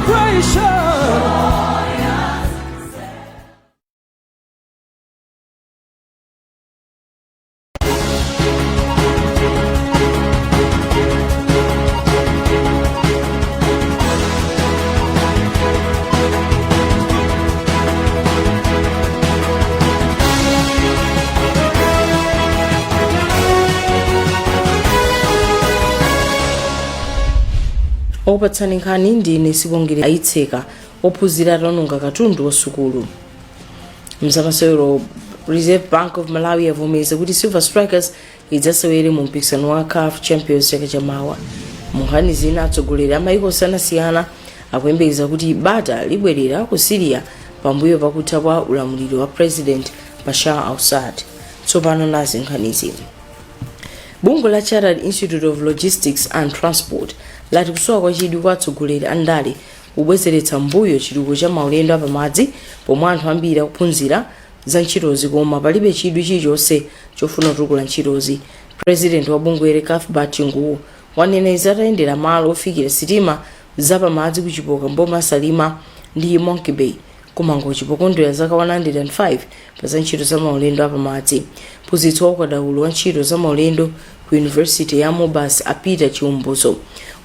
Celebration. Okupatsani nkhani ndine Sibongere. Ayitseka ophunzira ataononga katundu wa sukulu. Mzamasewero, Reserve Bank of Malawi yavomereza kuti Silver Strikers idzasewere mu mpikisano wa CAF Champions chaka chamawa. Mu nkhani zina, atsogoleri a maiko osiyanasiyana akuyembekeza kuti bata libwerera ku Syria pambuyo pakutha kwa ulamuliro wa President Bashar al-Assad. Tsopano nazi nkhanizi. Bungwe la Chartered Institute of Logistics and Transport lati kusowa kwa chidwi kwa atsogoleri a ndale kubwezeretsa mbuyo chitukuko cha maulendo apamadzi, pomwe anthu ambiri akuphunzira za ntchitozi koma palibe chidwi chilichonse chofuna kutukula ntchitozi. President wa bungweli, Cuthbert Chinguwo, wanena izi atayendera malo ofikira sitima zapamadzi ku Chipoka mboma Salima ndi Monkey Bay ku Mangochi pokondwera zaka 105 pa za ntchito za maulendo apamadzi. Mphunzitsi wa ukadaulo wa ntchito za maulendo ku University ya MUBAS, a Peter Chiumbuzo,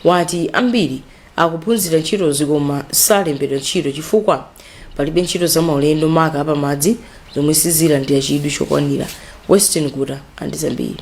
wati ambiri akuphunzira ntchitozi koma salembedwa ntchito chifukwa palibe ntchito za maulendo, maka apamadzi, zomwe sizilandira chidwi chokwanira. Western Guta andi zambiri.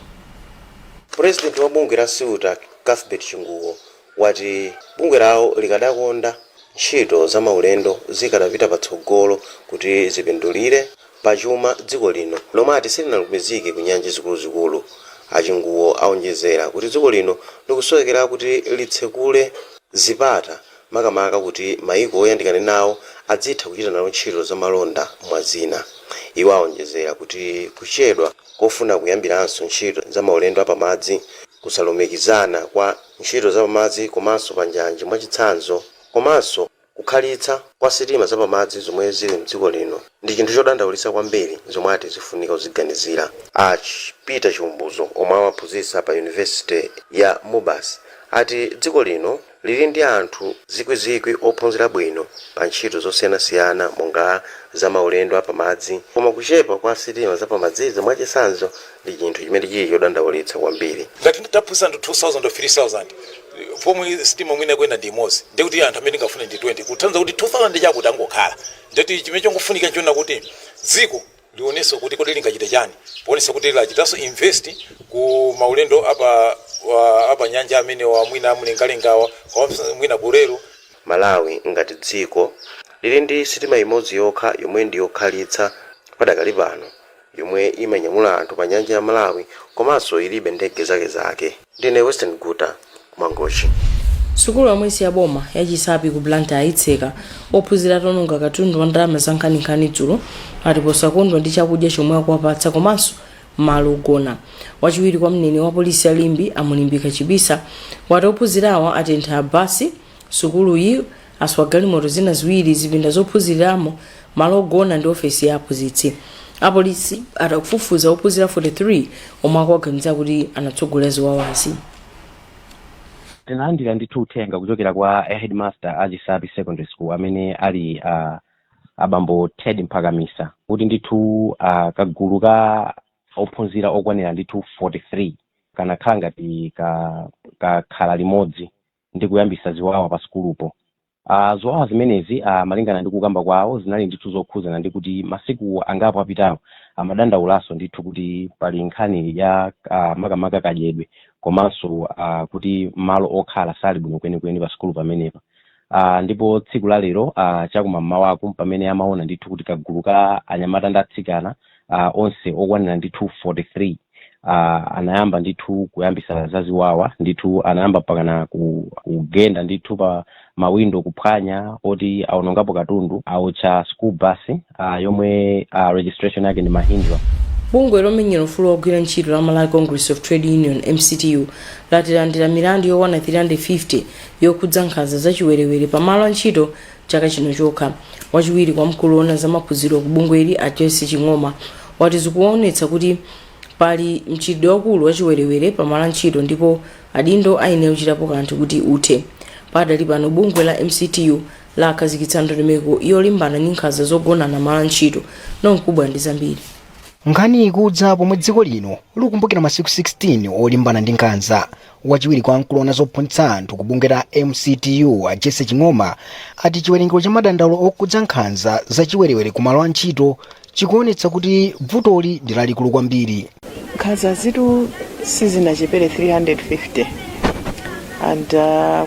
Purezidenti wa bungwe la CILTA, Cuthbert Chinguwo, wati bungwe lawo likadakonda ntchito za maulendo zikadapita patsogolo kuti zipindulire pachuma dziko lino, lomwe ati silinalumikizike ku nyanja zikuluzikulu. Achinguwo aonjezera kuti dziko lino likusowekera kuti litsekule zipata, makamaka kuti maiko oyandikana nawo adzitha kuchita nawo ntchito za malonda, mwa zina. Iwo aonjezera kuti kuchedwa kofuna kuyambiranso ntchito za maulendo apamadzi, kusalumikizana kwa ntchito zapamadzi komanso pa njanji mwachitsanzo, komanso kukhalitsa kwa sitima zapamadzi zomwe zili mdziko lino ndi chinthu chodandaulitsa kwambiri, zomwe ati zifunika kuziganizira. A Peter Chiumbuzo, omwe amaphunzitsa pa University ya MUBAS, ati dziko lino lili ndi anthu zikwizikwi ophunzira bwino pa ntchito zosiyanasiyana monga za maulendo apamadzi, koma kuchepa kwa sitima zapamadzizo mwachitsanzo ndi chinthu chimene chili chodandaulitsa kwambiri. Ngati taphunzitsa anthu 2000 or 3000, pomwe sitima mwina kuyenda ndi imodzi, ndikuti anthu amene tingafune ndi 20, kuthandiza kuti 2000 chakuti angokhala. Ndeti chimene chongofunika nchiona kuti dziko lionenso kuti kodi lingachite chani poonesa kuti lachitanso invest ku maulendo apa nyanja amene wa mwina mlengalengawa, komanso mwina kulero. Malawi ngati dziko lili ndi sitima imodzi yokha yomwe ndi yokhalitsa padakali pano, yomwe imanyamula anthu pa nyanja ya Malawi, komanso ilibe ndege zakezake. Ndine Western Guta, Kumangochi. Sukulu yomwe si yaboma ya Chisapi ku Blantyre ayitseka ophunzira ataononga katundu wa ndalama za nkhaninkhani dzulo, ati posakondwa ndi chakudya chomwe akuwapatsa komanso malo ogona. Wachiwiri kwa mneneri wa polisi ya Limbe, Amulimbika Chibisa, wati ophunzirawa atentha basi sukuluyi, aswa galimoto zina ziwiri, zipinda zophunziriramo, malo ogona ndi ofesi ya aphunzitsi. Apolisi atakufufuza ophunzira 43 omwe akuwaganiza kuti anatsogolera ziwawazi. Tinalandira ndithu uthenga kuchokera kwa headmaster a Chisapi Secondary School, amene ali abambo Ted Mphakamisa, kuti ndithu kagulu ka ophunzira okwanira ndithu 43 kanakhala ngati kakhala limodzi ndi kuyambisa ziwawa pa sukulupo. Ziwawa zimenezi, malingana ndi kukamba kwawo, zinali ndithu zokhuzana ndi kuti masiku angapo apitawo amadandaulaso ndithu kuti pali nkhani ya makamaka kadyedwe komanso kuti malo okhala sali bwino kwenikweni pa sukulu pamenepa. Ndipo tsiku la lero chakumam'mawaku pamene amaona ndithu kuti kagulu ka anyamata ndi atsikana onse okwanira ndithu 43 anayamba ndithu kuyambisa zaziwawa ndithu, anayamba mpakana kugenda ndithu pa mawindo, kuphwanya, oti aonongapo katundu, aotcha school bus yomwe registration yake ndi Mahindra. Bungwe lomenyera ufulu wogwira ntchito la Malawi Congress of Trade Union, MCTU, lati lalandira milandu yokwana 350 yokhudza nkhanza zachiwerewere pamalo a ntchito chaka chino chokha. Wachiwiri kwa mkulu woona za maphunziro ku bungweli, a Joyce Ching'oma, wati zikuonetsa kuti pali mchitidwe wakulu wachiwerewere pamalo a ntchito ndipo adindo ayenera kuchitapo kanthu kuti uthe. Padali pano, bungwe la MCTU Lakhazikitsa ndondomeko yolimbana ndi nkhanza zogonana malo a ntchito. Nonkubwa ndi zambiri. Nkhani ikudza pomwe dziko lino likukumbukira masiku 16 olimbana ndi nkhanza. Wachiwiri kwa mkulu woona zophunzitsa anthu ku bungwe la MCTU, a Jesse Ching'oma, ati chiwerengero cha madandaulo okhudza nkhanza zachiwerewere ku malo a ntchito chikuonetsa kuti vutoli ndi lalikulu kwambiri. Nkhanza zitu sizinachepere 350 and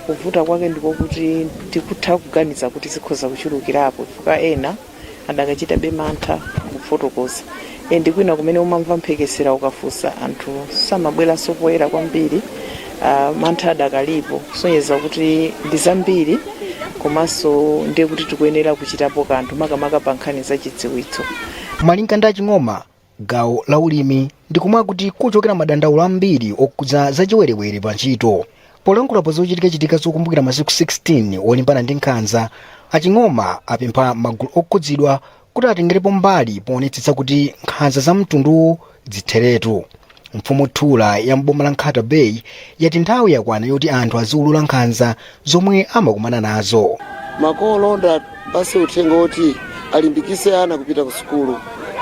kuvuta kwake ndikokuti tikutha kuganiza kuti zikhoza kuchulukirapo, chifukwa ena adakachitabe mantha kufotokoza, and kwina kumene umamva mphekesera, ukafunsa anthu samabweranso poyera kwambiri. Mantha adakalipo, kusonyeza kuti ndi zambiri, komanso ndiye kuti tikuyenera kuchitapo kanthu, makamaka pa nkhani za chidziwitso. Malinga ndi Aching'oma, gawo la ulimi ndi komwe akuti kuchokera madandaulo ambiri okhudza zachiwerewere pa ntchito. Polankhula pa zochitikachitika zokumbukira masiku 16 olimbana ndi nkhanza, Aching'oma apempha magulu okhudzidwa kuti atengerepo mbali poonetsetsa kuti nkhanza za mtunduwu zitheretu. Mfumu Thula ya mboma la Nkhata Bay yati nthawi yakwana yoti anthu aziwulula nkhanza zomwe amakumana nazo. Makolo ndapase uthenga woti alimbikise ana kupita ku sukulu,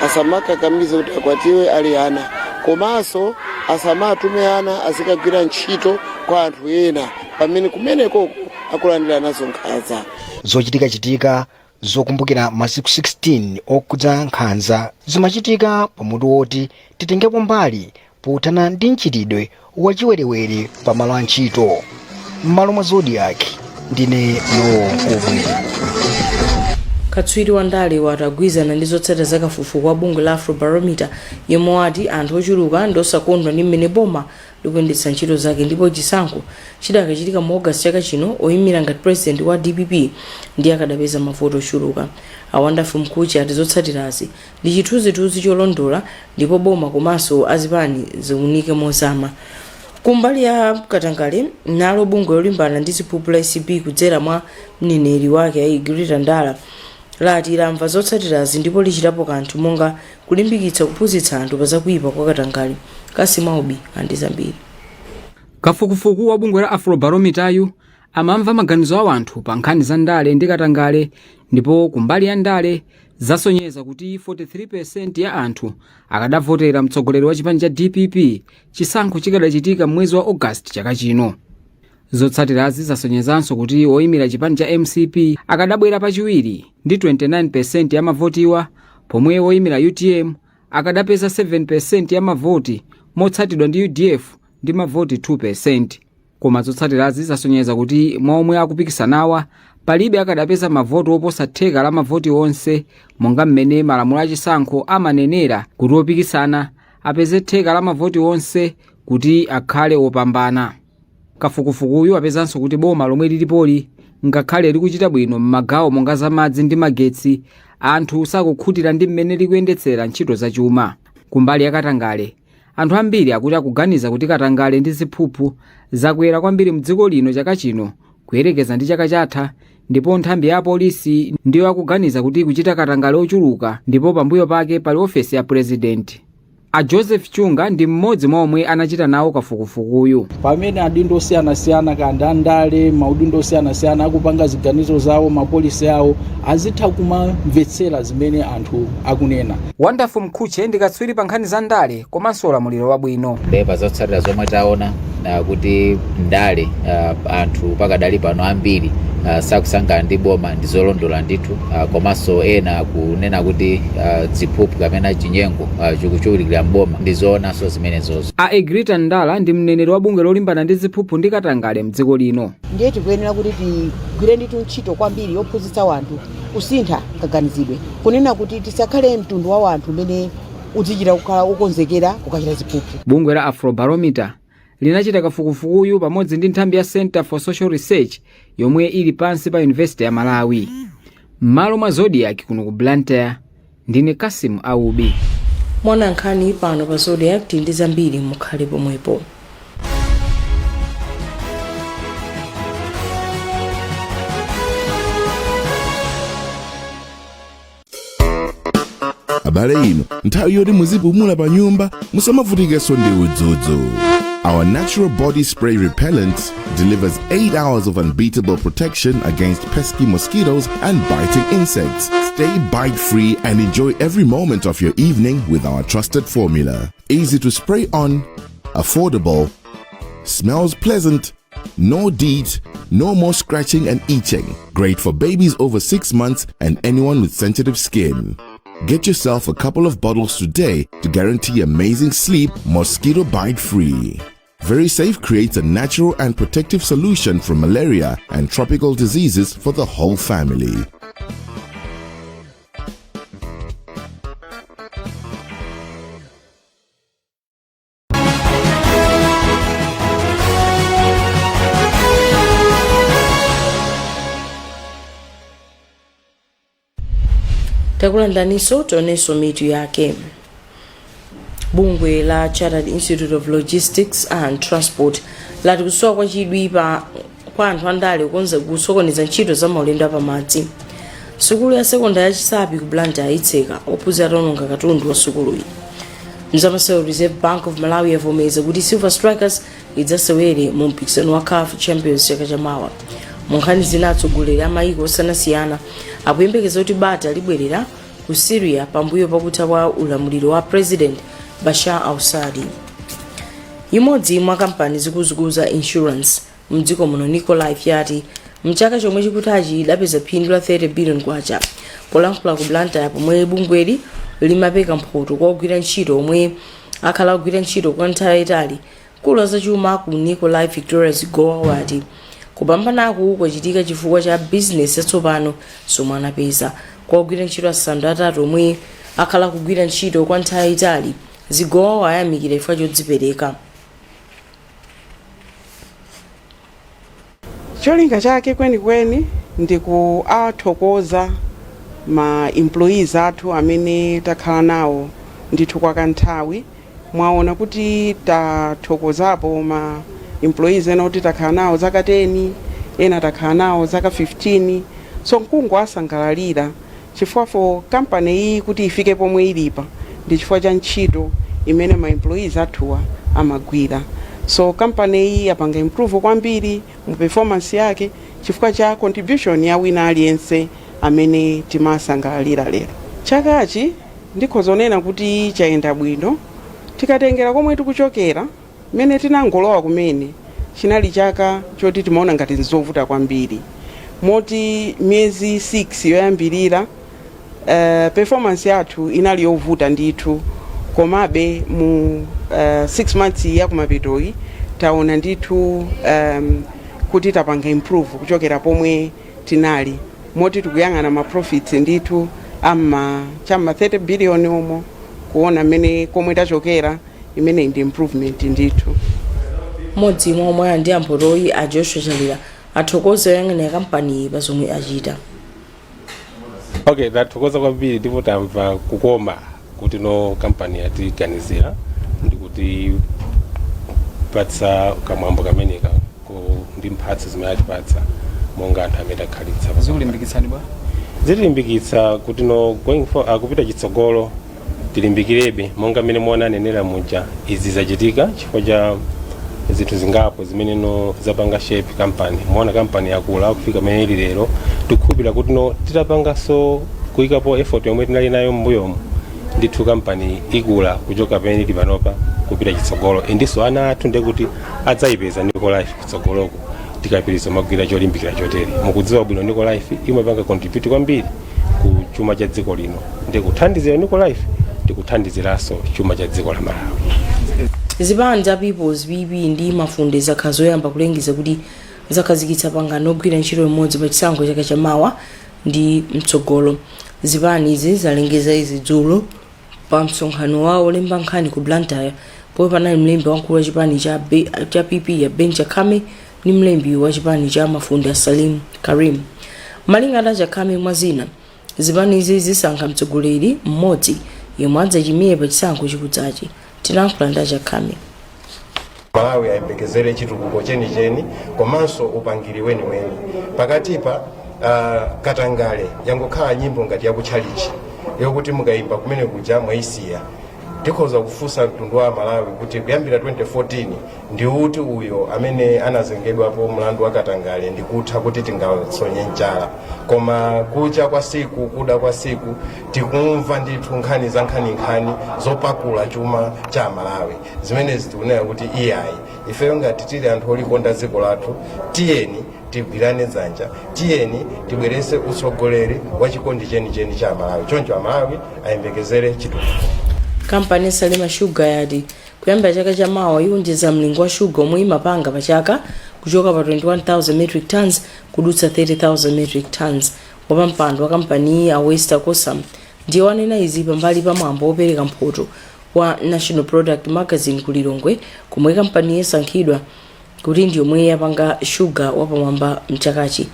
asamakakamize kuti akwatiwe ali ana, komanso asamatume ana azikagwira ntchito kwa anthu ena pamene kumenekoko akulandira nazo nkhanza. Zochitikachitika zokumbukira masiku 16 okhudza nkhanza zimachitika pamutu woti titengepo mbali pothana ndi mchitidwe wachiwerewere pamalo a ntchito. M'malo mwa Zodiak, ndine Nowo Nkubwi. Katswiri wa ndale wati agwirizana ndi zotsatira za kafukufuku wa bungwe la Afrobarometer, yemwe wati anthu ochuluka ndi osakondwa ndi mmene boma likuyendetsa ntchito zake, ndipo chisankho chidakachitika mu August chaka chino, oyimira ngati president wa DPP ndiye akadapeza mavoti ochuluka. A Wonderful Mkhutche ati zotsatirazi ndi chithunzithunzi cholondola ndipo boma komanso azipani ziunike mozama. Kumbali ya katangale, nalo bungwe lolimbana ndi ziphuphu la ACB kudzera mwa mneneri wake a Egrita Ndala lati lamva zotsatirazi ndipo lichitapo kanthu, monga kulimbikitsa kuphunzitsa anthu pa zakuipa kwa katangale. Kasimaubi andi zambiri. Kafukufuku wa bungwe la Afrobarometer amamva maganizo a anthu pa nkhani za ndale ndi katangale, ndipo kumbali ya ndale zasonyeza kuti 43% ya anthu akadavotera mtsogoleri wa chipani cha DPP chisankho chikadachitika mwezi wa August chaka chino. Zotsatirazi zasonyezanso kuti woyimira chipani cha MCP akadabwera pachiwiri ndi 29% ya mavotiwa, pomwe woyimira UTM akadapeza 7% ya mavoti, motsatidwa ndi UDF ndi mavoti 2%. Koma zotsatirazi zasonyeza kuti mwa omwe akupikisanawa palibe akadapeza mavoti oposa theka la mavoti onse, monga mmene malamulo achisankho amanenera kuti opikisana apeze theka la mavoti onse kuti akhale opambana. Kafukufukuyu apezanso kuti boma lomwe lilipoli, ngakhale likuchita bwino m'magawo monga zamadzi ndi magetsi, anthu sakukhutira ndi mmene likuyendetsera ntchito zachuma. Kumbali ya katangale, anthu ambiri akuti akuganiza kuti katangale ndi ziphuphu zakwera kwambiri mdziko lino chaka chino kuyerekeza ndi chaka chatha, ndipo nthambi ya apolisi ndiyo akuganiza kuti ikuchita katangale ochuluka, ndipo pambuyo pake pali ofesi ya purezidenti. A Joseph Chunga ndi mmodzi mwa omwe anachita nawo kafukufukuyu. Pamene adindo osiyanasiyana, kandi andale, maudindo osiyanasiyana, akupanga ziganizo zawo, ma policy awo, azitha kumamvetsera zimene anthu akunena. Wonderful Mkhutche ndi katswiri pa nkhani za ndale komanso ulamuliro wabwino. Ndepa zotsatira zomwe taona kuti ndale, anthu pakadali pano ambiri sakusangalala ndi boma, ndi zolondola ndithu, komanso ena kunena kuti ziphuphu kapena chinyengo chikuchulukira mboma, ndi zoonanso zimenezozo. A Egrita Ndala ndi mneneri wa bungwe lolimbana ndi ziphuphu ndi katangale mdziko lino. Ndiye tikuyenera kuti tigwire ndithu ntchito kwambiri yophunzitsa wanthu kusintha kaganizidwe, kunena kuti tisakhale mtundu wa wanthu umene uzichita kukhala ukonzekera kukachita ziphuphu. Bungwe la Afrobarometer linachita kafukufukuyu pamodzi ndi nthambi ya Center for Social Research yomwe ili pansi pa University ya Malawi. M'malo mwa Zodiak kuno ku Blantyre, ndine Kasim Aubi. Mwana nkhani pano pa Zodiak ndi zambiri, mukhale pomwepo. Abale inu, nthawi yoti muzipumula pa nyumba, musamavutikenso ndi udzudzu. Our natural body spray repellent delivers 8 hours of unbeatable protection against pesky mosquitoes and biting insects. Stay bite free and enjoy every moment of your evening with our trusted formula. Easy to spray on, affordable, smells pleasant, no DEET, no more scratching and itching. Great for babies over 6 months and anyone with sensitive skin. Get yourself a couple of bottles today to guarantee amazing sleep, mosquito bite free. Very Safe creates a natural and protective solution from malaria and tropical diseases for the whole family. Takulandaninso, tionenso mitu yake. Bungwe la Chartered Institute of Logistics and Transport lati kusowa kwa chidwi pa kwa anthu andale kukonza kusokoneza ntchito za maulendo apamadzi. Sukulu ya sekondari ya Chisapi ku Blantyre ayitseka ophunzira ataononga katundu wa sukuluyi. Mzamasewero, Reserve Bank of Malawi yavomereza kuti Silver Strikers idzasewere mu mpikisano wa CAF Champions chaka chamawa. Mu nkhani zina, atsogoleri a mayiko osiyanasiyana akuyembekeza kuti bata libwerera ku Syria pambuyo pakutha kwa ulamuliro wa President Bashar al-Assad. Imodzi mwa kampani zikuluzikulu za insurance mdziko muno, Nico Life, yati mchaka chomwe chikuthachi idapeza phindu la 30 billion kwacha. Polankhula ku Blantyre pomwe bungweli limapeka mphoto kwa ogwira ntchito omwe akhala akugwira ntchito kwa nthawi yayitali, mkulu wa zachuma ku Nico Life, Victoria Zigowa, wati kupambanaku kwachitika chifukwa cha bizinesi yatsopano zomwe anapeza. Kwa ogwira ntchito 8 omwe akhala akugwira ntchito kwa nthawi yayitali, Zigowa wayamikira chifukwa chodzipereka. Cholinga chake kwenikweni ndi kuathokoza ma employees athu amene takhala nawo ndithu kwa kanthawi. Mwaona kuti tathokozapo ma employees ena kuti takhala nawo zaka 10, ena takhala nawo zaka 15, so nkungowasangalalira chifukwa for company iyi kuti ifike pomwe ilipa ndi chifukwa cha ntchito imene ma employees athuwa amagwira. So company iyi yapanga improve kwambiri mu performance yake chifukwa cha contribution ya wina aliyense amene timasangalalira lero. Chakachi ndikhoza kunena kuti chayenda bwino tikatengera komwe tikuchokera. Mmene tinangolowa kumene, chinali chaka choti timaona ngati nzovuta kwambiri, moti miyezi 6 yoyambirira performance yathu inali yovuta ndithu. Komabe mu 6 months yakumapetoyi taona ndithu kuti tapanga improve kuchokera pomwe tinali, moti tikuyang'ana ma profits ndithu amma chamma 30 billion umo. Kuona mmene komwe tachokera, imene ndi improvement ndithu. Mmodzi mwa omwe alandira mphotoyi, a Joshua Chalira, athokoza oyang'anira kampaniyi pa zomwe achita. Okay, tathokoza kwambiri ndipo tamva kukoma kuti no kampani yatiganizira ndikuti patsa kamwambo kameneka ndi mphatso zimene atipatsa monga anthu amene takhalitsa. Zikulimbikitsani bwa? Zitilimbikitsa kuti no going for kupita chitsogolo tilimbikirebe monga mmene muona anenera muja. Izi zachitika chifukwa cha zinthu zingapo zimene no zapanga shape company. Muona company yakula kufika mmene ili lero. Tikukhulupirira kuti no titapanganso kuyikapo effort yomwe tinali nayo m'mbuyomu, ndithu kampani ikula kuchoka pamene ili panopa kupita chitsogolo. Indiso ana athu ndekuti adzayipeza Nico Life kutsogoloko tikapitiriza magwira cholimbikira chotere. Mukudziwa bwino Nico Life imapanga contribute kwambiri ku chuma cha dziko lino, ndi kuthandizira Nico Life tikuthandiziranso chuma cha dziko la Malawi. Zipani za People's, PP, ndi Mafunde zakhala zoyamba kulengeza kuti zakhazikitsa pangano ogwira ntchito limodzi pa chisankho chaka chamawa ndi mtsogolo. Zipani izi zalengeza izi dzulo pa msonkhano wawo olemba nkhani ku Blantyre, pomwe panali mlembi wamkulu wa chipani cha PP ya Ben Chakhame ndi mlembi wa chipani cha Mafunde a Salim Karim. Malinga ndi Chakhame, mwa zina, zipanizi zisankha mtsogoleri mmodzi yemwe adzachimire pa chisankho chikudzachi. Tinayankhula ndi Chakhame. Malawi ayembekezere chitukuko chenicheni komanso upangiri weniweni. Pakatipa katangale yangokhala nyimbo ngati yakutchalichi yokuti mukayimba kumene kuja mwayisiya. Tikhoza kufunsa mtundu wa Malawi kuti kuyambira 2014 ndi uti uyo amene anazengedwapo mlandu wa katangale ndikutha kuti tingasonye mchala? Koma kucha kwa siku, kuda kwa siku, tikumva ndithu nkhani za nkhaninkhani zopakula chuma cha Malawi. Zimenezi tikunena kuti iyayi, ifeyo ngati tili anthu olikonda dziko lathu, tiyeni tigwirane dzanja, tiyeni tibwerese utsogoleri wa chikondi chenicheni cha Amalawi. Choncho Amalawi ayembekezere chitukuko. Kampani ya Salima Sugar yati kuyambira chaka chamawa iwonjeza mlingo wa shuga omwe imapanga pa chaka kuchoka pa 21,000 metric tons kudutsa 30,000 metric tons. Wapampando wa kampaniyi, a Wester Kossam, ndiye wanena izi pambali pa mwambo wopereka mphoto wa National Product Magazine ku Lilongwe, komwe kampaniyi yasankhidwa kuti ndi yomwe yapanga shuga wapamwamba mchakachi.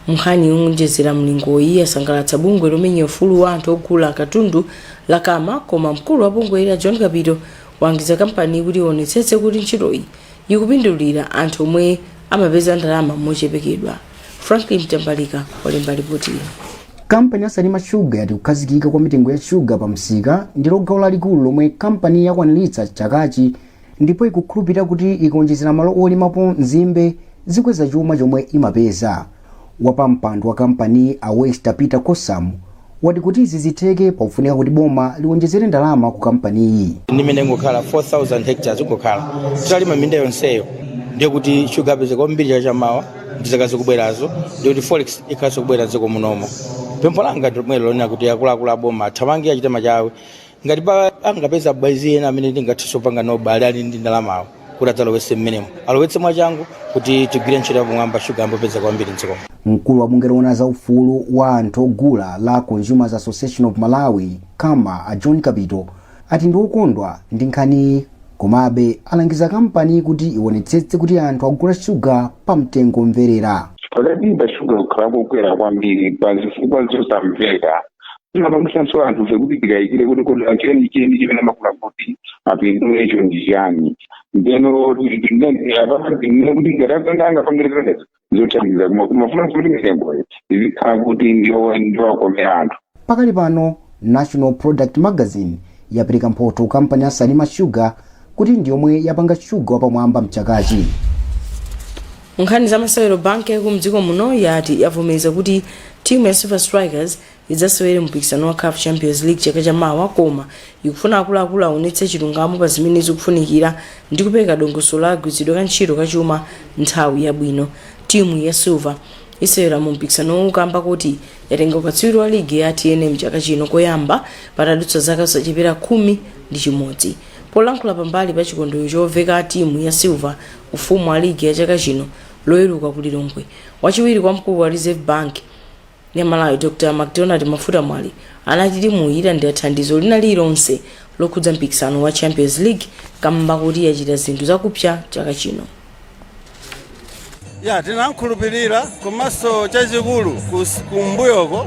Nkhani yowonjezera mlingoyi yasangalatsa bungwe lomenya ufulu wa anthu ogula katundu la CAMA, koma mkulu wa bungwe la John Kapito walangiza kampani kuti ionetsetse kuti ntchitoyi ikupindulira anthu omwe amapeza ndalama mochepekedwa. Franklin Mtambalika walemba ripoti. Kampani ya Salima Sugar yati kukhazikika kwa mitengo ya shuga pa msika ndilo gawo lalikulu lomwe kampani yakwaniritsa chakachi, ndipo ikukhulupirira kuti ikaonjezera malo olimapo nzimbe zikweza chuma chomwe imapeza. Wapampando wa kampani, a Wester Peter Kossam, wati kuti izi zitheke pakufunika kuti boma liwonjezere ndalama ku kampaniyi. Ndi imene ingokhala 4000 hectares ingokhala titalima minda yonseyo, ndiye kuti shuga apeze kwambiri chaka chamawa ndi zaka zikubwerazo, ndiye kuti forex ikhalanso kubwera dziko munomo. Pempho langa ndi lomwelo lonena kuti akuluakulu aboma athamange, achite machawi, ngati pa angapeza abwenzi ena amene tingathenso kupanga nawo ubale ali ndi ndalamawo kuti adzalowetse mmenemo, alowetse mwachangu kuti tigwire ntchito yapamwamba, shuga ambopeza kwambiri mdzikomo. Mkulu wa bungwe loona za ufulu wa anthu ogula la Consumers Association of Malawi, CAMA, a John Kapito, ati ndi okondwa ndi nkhaniyi, komabe alangiza kampani kuti ionetsetse kuti anthu akugula shuga pa mtengo omverera. Pakati pa shuga kukhala kokwera kwambiri pa zifukwa zosamveka zimapangisanso anthu fe kuti tikayikire kuti kodi chenicheni chimene amafuna kuti apindulecho ndi chani? Ndeno kuti ngati angapangire zimenezo zothandiza, koma kumafuna kuti mitengoyo izikhala kuti ndiwakomera anthu. Pakali pano National Product Magazine yapereka mphotho kampani ya Salima Sugar kuti ndi yomwe yapanga shuga wapamwamba mchakachi. Nkhani za masewero, banki yaikulu mdziko muno yati yavomereza kuti timu ya Silver Strikers idzasewere mpikisano wa CAF Champions League chaka chamawa, koma ikufuna akuluakulu aonetse chilungamo pa zimene zikufunikira ndi kupereka dongosolo la kagwiritsidwe ka ntchito kachuma nthawi yabwino. Timu ya Silver isewera mu mpikisanowu kamba kuti yatenga ukatswiri wa ligi ya TNM chaka chino koyamba patadutsa zaka zosachepera 11. Polankhula pambali pa chikondwerero choveka timu ya Silver ufumu wa ligi ya chaka chino Loweruka ku Lilongwe, wachiwiri kwa mkulu wa Reserve Bank ya Malawi, Dr Macdonald Mafuta Mwale, anati timuyi ilandira thandizo lina lililonse lokhudza mpikisano wa Champions League kamba kuti yachita zinthu zakupsa chaka chino. Ya, tinamkhulupirira, komanso chachikulu kumbuyoko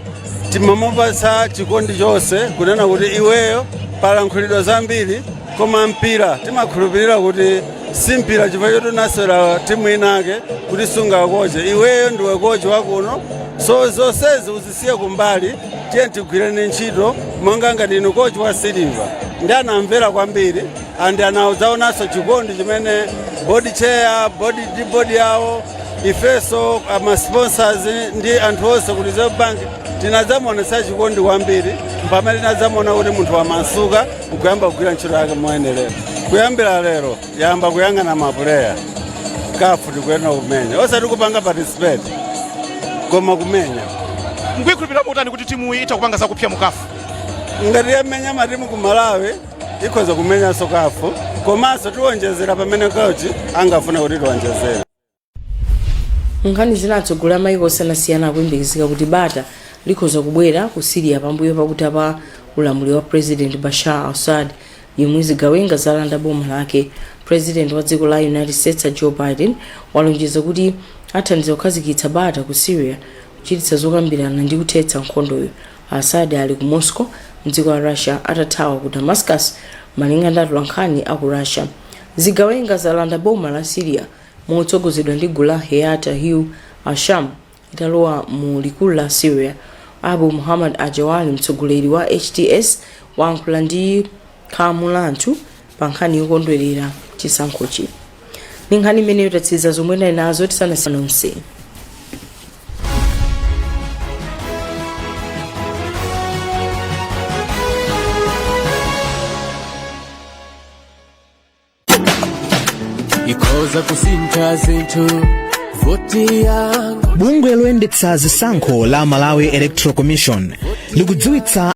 timamupatsa chikondi chonse, kunena kuti iweyo palankhulidwa zambiri, koma mpira timakhulupirira kuti si mpira chifukwa choti unasewera timu inake kuti sungakoche. Iweyo ndiwe kochi wakuno, so zonsezi uzisiye kumbali, tiye tigwireni ntchito monga ngati inu kochi wa Silver. Ndi anamvera kwambiri and anadzaonanso chikondi chimene board chair, board ndi board yawo, ifeso ama sponsors ndi anthu onse ku Reserve Bank tinadzamuonetsa chikondi kwambiri, pamene tinadzamuona kuti munthu wamasuka nkuyamba kugwira ntchito yake moyenerera. Kuyambira lero yamba kuyang'ana ma player, CAF tikuyenera kumenya, osati kupanga participate koma kumenya. Mukuikhulupirira motani kuti timu iyi itha kupanga zakupsa mu CAF? Ngati yamenya matimu ku Malawi, ikhoza kumenyanso CAF, komanso tiwonjezera pamene coach angafune kuti tiwonjezere. Nkhani zina, atsogoleri a maiko osiyanasiyana akuyembekezeka kuti bata likhoza kubwera ku Syria pambuyo pakutha pa ulamuliro wa President Bashar Assad, yomwe zigawenga zalanda boma lake. President wa dziko la United States, Joe Biden, walonjeza kuti athandiza kukhazikitsa bata ku Syria, kuchititsa zokambirana ndi kuthetsa nkhondoyo. Assad ali ku Moscow mdziko la Russia atathawa ku Damascus, malinga ndi atolankhani aku Russia. Zigawenga zalanda boma la Syria motsogozedwa ndi gulu la Hayat Tahrir al-Sham italowa mu likulu la Syria. Abu Muhammad Ajawali, mtsogoleri wa HTS, wayankhula ndi Khamu la anthu pa nkhani yokondwerera chisankhochi. Ndi nkhani imeneyo tatsiriza zomwe tinali nazo. Tisanasiyane nonse. Ikhoza kusintha zinthu voti yangu. Bungwe loyendetsa zisankho la Malawi Electoral Commission likudziwitsa